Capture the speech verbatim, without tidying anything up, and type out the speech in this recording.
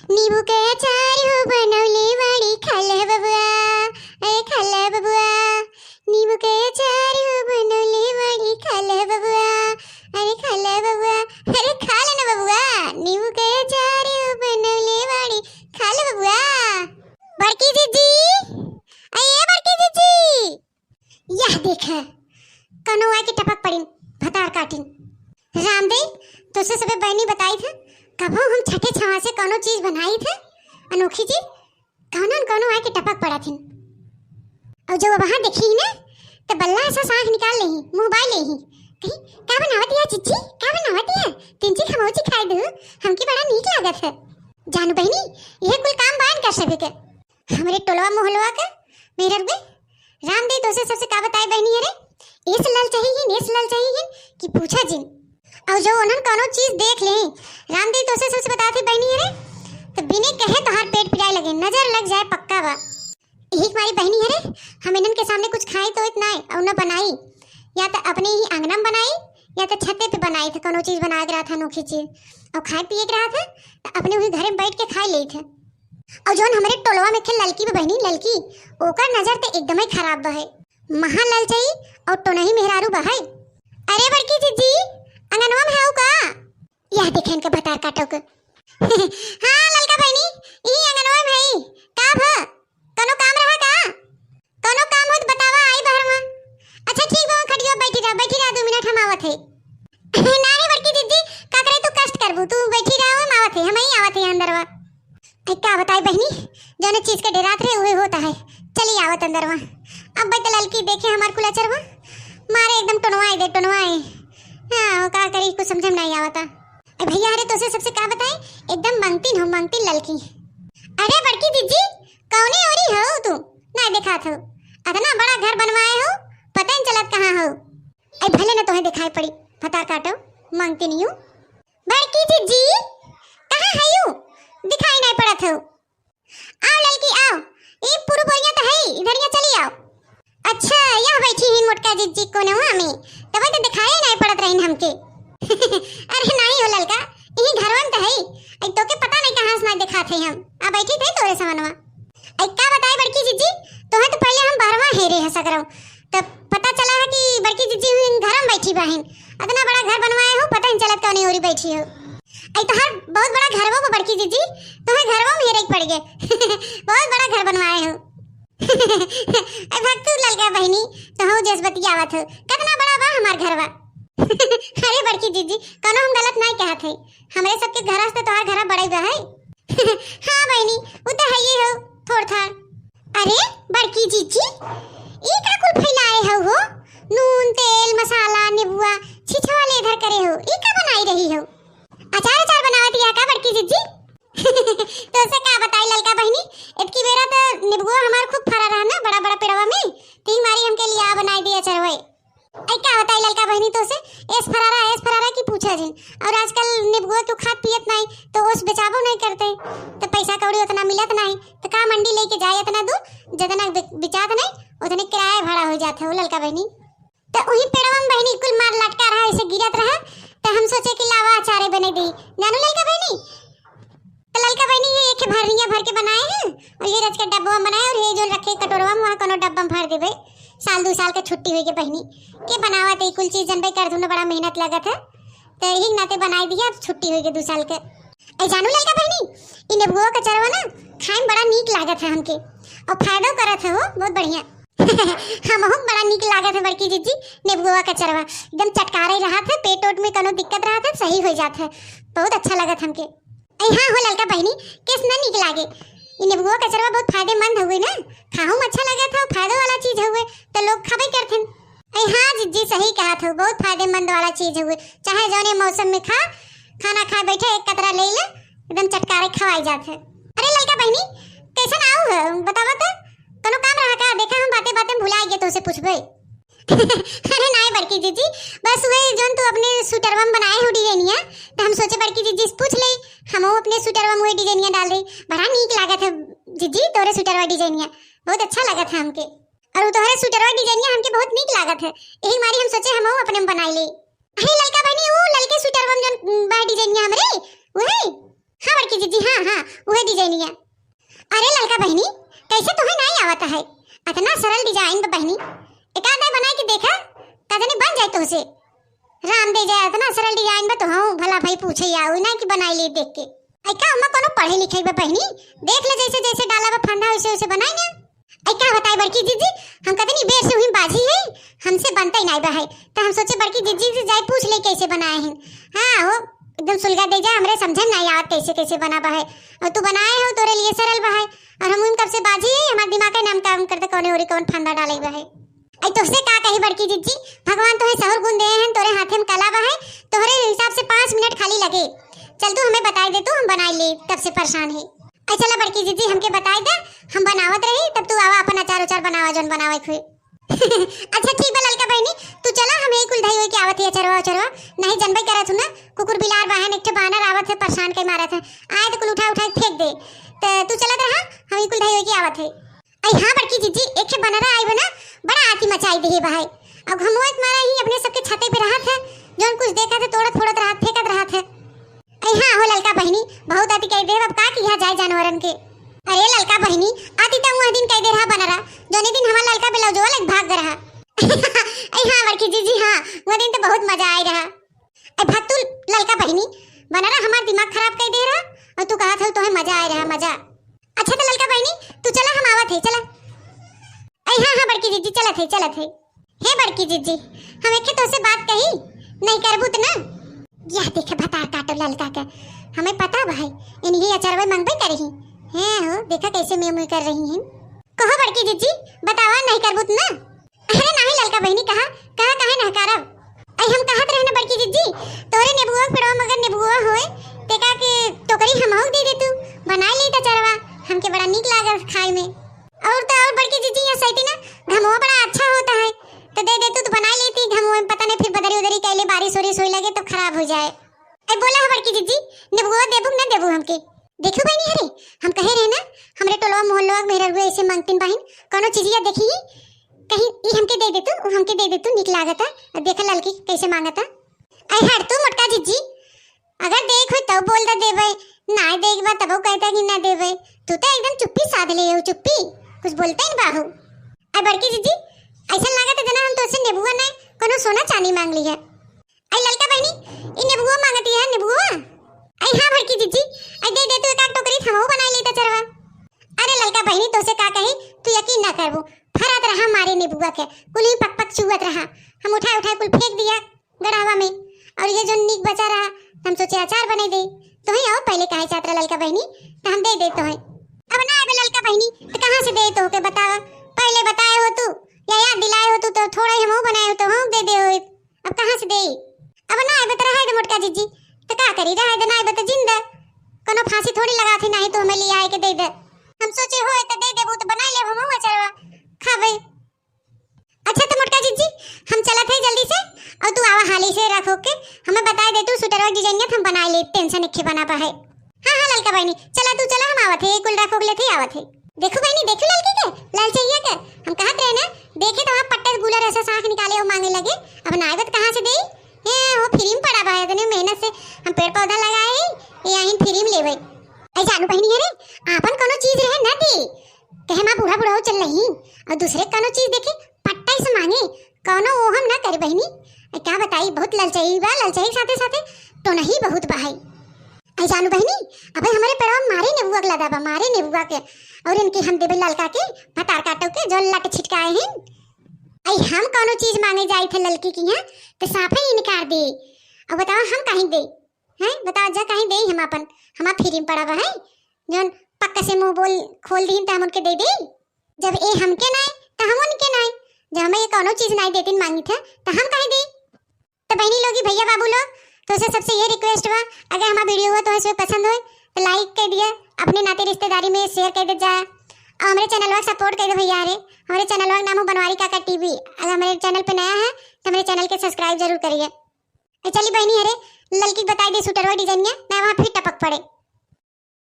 नींबू के अचार हो बनौले बाड़ी, खा ले बबुआ, अरे खा ले बबुआ। नींबू के अचार हो बनौले बाड़ी, खा ले बबुआ, अरे खा ले बबुआ, अरे खा ले ना बबुआ। नींबू के अचार हो बनौले बाड़ी, खा ले बबुआ। बड़की जिज्जी, अये बड़की जिज्जी। यह देख, कौनो आके टपक पड़िन, भतार काटिन। रामदे, तोसे सबे बहिनी बताई थे, कभो हम छठे छवा से कौनो चीज बनाई थे, अनोखी चीज, कौनो न कौनो आके टपक पड़ा थिन। और जब वहाँ देखी ही ना, तो बल्ला सा आँख निकाल लेही, मुँह बाई लेही, कही, "का बनावत है जिज्जी, का बनावत है? तीन चीज हम और खाए दू, हमके बड़ा नीक लागत है।" जानू बहिनी, यह कुल काम बान कर सके के। हमरे टोलवा मोहलवा के मेहररुए, रामदे तोसे सबसे का बताए बहिनी अरे, एस ललचाही हिन, एस ललचाही हिन कि पूछा जिन। और जो उन्हन कौनो चीज देख ले, रामदे तोसे सबसे बताते बहिनी अरे, तो बिने कहे तोहार पेट पिराए लगे, नजर लग जाए पक्का बा। यही हमारी बहिनी अरे, हम इन्हन के सामने कुछ खाई तो इतना है और न बनाई, या तो अपने ही आंगना में बनाई, या तो छते पे बनाई थे, कौनो चीज बनाए के रहा था, अनोखी चीज, और खाए पिए के रहा था, तो अपने वही घरे में बैठ के खाए ले थे। और जौन हमरे टोलवा में खे ललकी बा बहिनी, ललकी, ओकर नजर तो एकदम ही खराब बा है। महा ललचाई और टोनही मेहरारू बा है। अरे बड़की जिज्जी, अंगनवा में हाउ का? यह देखे इनके भतार काटो के। हाँ ललका बहिनी, ई अंगनवा में है। का भ? कौनो काम रहा का? कौनो काम हो तो बतावा, आई बहरवा। अच्छा ठीक बा, खटिया बैठी रहा, बैठी रहा, दो मिनट हम आवत है। नाही बड़की जिज्जी, का करे तू कष्ट करबू, तू बैठी रहा, हम आवत है, हम ही आवत है अंदरवा। आई का बताई बहिनी, जौने चीज के डेरात रहे उहे होता है। चली आवत अंदरवा। अब बैठ ललकी देखे हमार कुल अचरवा, मारे एकदम टोनवाए दे, टोनवाए। हाँ, वो का करी, कुछ समझे में नहीं आवता। ए भैया, अरे तोसे सबसे का बताई, एकदम मंगतिन हो, मंगतिन ललकी। अरे बड़की जिज्जी, कौने ओरी हो तू? ना देखात हो, अतना बड़ा घर बनवाए हो, पता ही चलत कहाँ हो। ए भले न तोहे दिखाई पड़ी, भतार काटो, मंगतिन यू। बड़की जिज्जी, कहाँ है यू? दिखाई नहीं पड़त हो। आओ ललकी आओ, ई पुरु बोरिया तो है, इधरिया चली आओ। अच्छा, यह बैठी ही मोटका जिज्जी कोनवा में, तबे तो दिखाई नहीं पड़त रहीन हमके। अरे नहीं हो ललका, यही घरवन तो है, आई तोके पता नहीं कहाँ से ना दिखात है हम। आ बैठी थे तोरे समनवा। आई का बताए बड़की जिज्जी, तोहे तो पहले हम बहरवा हेरे है सकरौ, तब पता चला है कि बड़की जिज्जी हुई घर में बैठी बाहिन। अतना बड़ा घर बनवाए हो, पता ही चलत कौने ओरी बैठी हो। आई तोहार बहुत बड़ा घरवा बा बड़की जिज्जी, तोहार घरवा में हेरे के पड़ गए। बहुत बड़ा घर बनवाए हो। आई भक्तू ललका बहिनी, तो हो जस बतियावत हो, कितना बड़ा बा हमार घरवा। अरे बड़की जिज्जी, कौनो हम गलत नहीं कहत है, हमरे सबके घर से तोहार घर बड़ा बा है। हाँ बहिनी, वो तो है ही हो, थोड़ थाड़। अरे बड़की जिज्जी, ई का कुल फैलाए हो हो? नून, तेल, मसाला, नेबुआ, छिछवा ले धर करे हो, ई का बनाई रही हो? अचार, अचार बनावत या का बड़की जिज्जी? तोसे का बताई ललका बहिनी, इतकी बेरा तो नेबुआ हमार खूब फरा रहा ना बड़ा बड़ा पेड़वा में, ती मारी हमके लिया बनाई दिया चरवे। आई का बताई ललका बहिनी तोसे, एस फरारा, एस फरारा की पूछा जिन। और आजकल नेबुआ क्यों खात पियत नहीं, तो ओस बेचाबो नहीं करते, तो पैसा कौड़ी उतना मिलत नहीं, तो का मंडी लेके जाए इतना दूर, जितना बे-, बेचात नहीं, उतने किराया भाड़ा हो जात है वो ललका बहिनी। तो वही पेड़वा में बहिनी कुल मार लटका रहा, ऐसे गिरत रहा, तो हम सोचे कि लावा अचारे बने दी, जानू ललका बहिनी। तो ललका बहिनी ये एक भरनिया भर के बनाए हैं और ये रच के डब्बा में बनाए और ये जो रखे कटोरवा में वहाँ कोनो डब्बा में भर देबे। साल दो साल के छुट्टी होई के बहिनी के बनावत है कुल चीज जनबे कर दूनो बड़ा मेहनत लगत है। तो यही नाते बनाई दिया, अब छुट्टी होई के दो साल के। ए जानू ललका बहिनी, ई नेबुआ का चरवा ना खाए में बड़ा नीक लागत है हमके और फायदा करत है हो, बहुत बढ़िया। हमहू के बड़ा नीक लागत है बड़की जिज्जी, नेबुआ का चरवा एकदम चटकारे रहत है, पेट ओट में कोनो दिक्कत रहत है, सही हो जात है, बहुत अच्छा लागत हमके। अरे हाँ हो ललका बहिनी, केस न नीक लागे। ई नेबुआ कचरवा बहुत फायदेमंद हउवे ना, खाहू में अच्छा लगत हउ, फायदो वाला चीज हउवे, तो लोग खाबे करथिन। अरे हाँ जिज्जी, सही कहत हउ, बहुत फायदेमंद वाला चीज हउवे, चाहे जौने मौसम में खा, खाना खाए बैठे एक कतरा ले ले, एकदम चटकारे खवाई जात है। अरे ललका बहिनी, कैसन आऊ है, बतावा तो, कोनो काम रहा का? देखा हम बाते बाते में भुला गए, तोसे पूछबे। अरे नाय बड़की जिज्जी, बस वही जौन तू अपने स्वेटरवा में बनाए हो डिजाइनिया, तो हम सोचे बड़की जिज्जी से पूछ ले, हमहू अपने स्वेटरवा में वही डिजाइनिया डाल दे। बड़ा नीक लागत है जिज्जी तोरे स्वेटरवा डिजाइनिया, बहुत अच्छा लागत है हमके। और वो तोहरे स्वेटरवा डिजाइनिया हमके बहुत नीक लागत है, यही मारी हम सोचे हमहू अपने में बनाई ले। अरे ललका बहिनी, वो ललके स्वेटरवा में जौन बा डिजाइनिया हमरे, वही। हाँ बड़की जिज्जी, हाँ, हाँ, उहे design है। अरे ललका बहिनी, कैसे तोहे नाई आवत है? अतना सरल design बा बहिनी, एक आध बनाए के देखा, का जाने बन जाए तोहसे। राम दे जाए, अतना सरल design बा तो हाँ, भला भाई पूछे आऊ ना कि बनाई ले देख के। ऐ का ओमा कोनो पढ़े लिखे बा बहिनी? देख ले जैसे जैसे डाला बा फंदा वैसे वैसे बनाई ना। ऐ का बताई बड़की जिज्जी, हम कतनी बेर से हुई बाझी है, हमसे बनता ही नाई बा है। तो हम सोचे बड़की जिज्जी से जाए पूछ ले कैसे बनाए हैं। हाँ हो, एकदम सुलगा दे जा, हमरे समझे में नाई आवत कैसे कैसे बना बा है। और तू बनाए हो तोरे लिए सरल बा है। और हम उन कब से बाझी है, हमार दिमाग का नाम काम करते कौने ओरी कौन फंदा डाले बा है। ऐ तोहसे का कही बड़की जिज्जी, भगवान तोहे सहूर गुण दे हैं, तोरे हाथे में कला बा है, तोहरे हिसाब से पाँच मिनट खाली लगे। चल तू हमें बताई दे, तू हम बनाई ले, तब से परेशान है। ऐ चला बड़की जिज्जी हमके बताई दे, हम बनावत रही, तब तू आवा अपन अचार उचार बनावा जौन बनावे के हुई। अच्छा ठीक बा ललका बहिनी, तू चला हम यही कुल धई होई के आवत ही अचरवा उचरवा, नहीं जनबे करत हूँ ना, कुकुर बिलार बा है, एक ठे बानर आवत है परेशान के मारत है, आए तो कुल उठा उठा के फेंक दे, तो तू चलत रहा, हम यही कुल धई होई के आवत है। अरे हाँ बड़की जिज्जी, एक ठे बनरा आई बा ना, बड़ा आती मचाई देहे बा है। अब घमोए के मारा ही अपने सबके छते पे रहत है, जौन कुछ देखत है तोड़त फोड़त रहत, फेंकत रहत है। अरे हाँ हो ललका बहिनी, बहुत आती कह दे, अब का किया जाए जानवरन के। अरे ललका बहिनी, आती त वह दिन कह दे रहा बनरा, जौने दिन हमार ललका ब्लाउजवा लग भाग रहा। अरे हाँ बड़की जिज्जी, हाँ, वह दिन तो बहुत मजा आए रहा। ए भत्तू ललका बहिनी, बनरा हमार दिमाग खराब कर दे रहा, और तू कहत हो तोहे मजा आए रहा, मजा। अच्छा तो ललका बहिनी, तू चला, हम आवत है, चला। ए हाँ हाँ बड़की जिज्जी, चलत है, चलत है। हे बड़की जिज्जी, हम एक तोसे बात कही, नहीं करबू त ना? यह देखे भतार काटो ललका के, हमें पता भाई, इन्हीं अचरवे मंगबे करही। हैं हो, देखा कैसे मेमू कर रही हैं। कहो बड़की जिज्जी, बतावा, नहीं करबू त ना? अरे नाही ललका बहिनी, कहा, कहा काहे ना करब? अई हम कहत रहे ना बड़की जिज्जी, तोरे नेबुआ के पेड़वा मगर नेबुआ होए, तेका के टोकरी हमहू के दे दे तू, बनाए लेत अचरवा, हमके बड़ा नीक लागत खाए में। और तो और बड़की जिज्जी, यहाँ सैती ना घमवा बड़ा अच्छा होता है, तो दे दे तू, तो बनाए लेती घमवा में, पता नहीं फिर बदरी उदरी कैले बारिश उरिश होए लगे तो खराब हो जाए। ए, बोला हो बड़की जिज्जी, नेबुआ देबू कि ना देबू हमके? देखू बहिनी, अरे, हम कहे रहे ना, हमरे टोलवा मोहल्लवा के मेहररुआ ऐसे मांगतिन बाहिन, कौनो चीजिया देखी, कहीं ई हमके दे दे तू, ऊ हमके दे दे तू, नीक लागता। अब देखा ललकी कैसे मांगता। आई हट तू मोटका जिज्जी, अगर देख हो तो बोल दे देबे, ना देख बा तबो कहता कि ना देबे। तू तो एकदम चुप्पी साध ले हो, चुप्पी, कुछ बोलते ही बाहू। आई बड़की जिज्जी, ऐसा लागत है जना हम तोसे नेबुआ ना, कौनो सोना चांदी मांग ली है। आई ललका बहिनी, ई नेबुआ मांगती है, नेबुआ। आई हाँ बड़की जिज्जी, आई दे दे तू एक आध टोकरी, हमहू बनाई लेता चरवा। अरे ललका बहिनी, तोसे का कही, तू यकीन ना करबू, फरत रहा मारे नेबुआ के, कुल ही पक पक चुअत रहा। हम उठाए उठाए कुल फेंक दिया गड़ावा में, और ये जो नीक बचा रहा, हम सोचे अचार बने दे। तो ही आओ पहले कहे चाहत रहा ललका बहिनी, तो हम दे दे तो है। अब ना आवे ललका बहिनी, तो कहाँ से दे तो के बतावा, पहले बताए हो तू, या याद दिलाए हो तू, तो थोड़ा ही हमहू बनाए हो तो हम दे दे हो। अब कहाँ से देई? अब ना आइबे त रहे दे मोटका जिज्जी। त का करी, रहे दे, ना आइबे त जिंदा। कोनो फांसी थोड़ी लगा थी, नाही तो हमें लिया आए के दे दे। हम सोचे होए त दे देबू त बनाई लेब हमहू अचरवा। खाबे। अच्छा त मोटका जिज्जी, हम चलत है जल्दी से, और तू आवा हाली से रखो के, हमें बताए दे तू स्वेटरवा डिजाइनिया, हम बनाए ले, tension एखे बना पा है। हाँ, हाँ, ललका बहिनी, चला तू, चला, हम आवत है, कुल रख उख लेत ही आवत है। देखू बहिनी, देखू ललकी के, ललचहिया के, हम कहत रहे ना, देखे तो वहाँ पट्टा से गूलर ऐसा साँख निकाले और मांगे लगे, अब ना आइबे त कहाँ से देई? ए, हो free में पड़ा बा, इतने मेहनत से हम पेड़ पौधा लगाए हैं, ये आइन free में लेवे। ऐ जानू बहिनी, अरे, आपन कोनो चीज रहे ना दी, कहे माँ बूढ़ा बूढ़ा हो चल रही, और दूसरे कोनो चीज देखे, पट्टा से मांगे, कौनो ओहम ना करे बहिनी। ए, का बताई, बहुत ललचाई बा, ललचाई के साथे साथे टोनही बहुत बा है। ऐ जानू बहिनी, अबे हमरे पेड़वा में मारे नेबुआ के लदा बा, मारे नेबुआ के, और इनके हम देबे ललका के, भतार काटो के, जो लट छिटकाए हैं। ऐ हम कौनो चीज मांगे जाई थे ललकी की यहाँ, तो साफे इनकार दे। अब बताओ हम कहीं दे, हैं? बताओ जा कहीं दे हम अपन, हमार free में पड़ा बा है, जौन पक्का से मुंह बोल खोल दीन तो हम उनके दे दे। जब ए हमके नाई, त हम उनके नाई। जब हमें ये कौनो चीज नाई देतिन मांगी थे, त हम काहे दी? त बहिनी लोगी, भैया बाबू लोग, तोसे सबसे ये request बा, अगर हमार video हुआ तोहसे पसंद होए, त like कर दिया, अपने नाते रिश्तेदारी में share कर दे जाए, और हमरे channel वा support कर दे भैया रे। हमरे channel वा नाम हो बनवारी काका TV। अगर हमरे channel पे नया है, त हमरे channel के subscribe जरूर करिए। ए, चली बहिनी, अरे, ललकी बताई दे स्वेटरवा डिजाइनिया, ना वहाँ फिर टपक पड़े।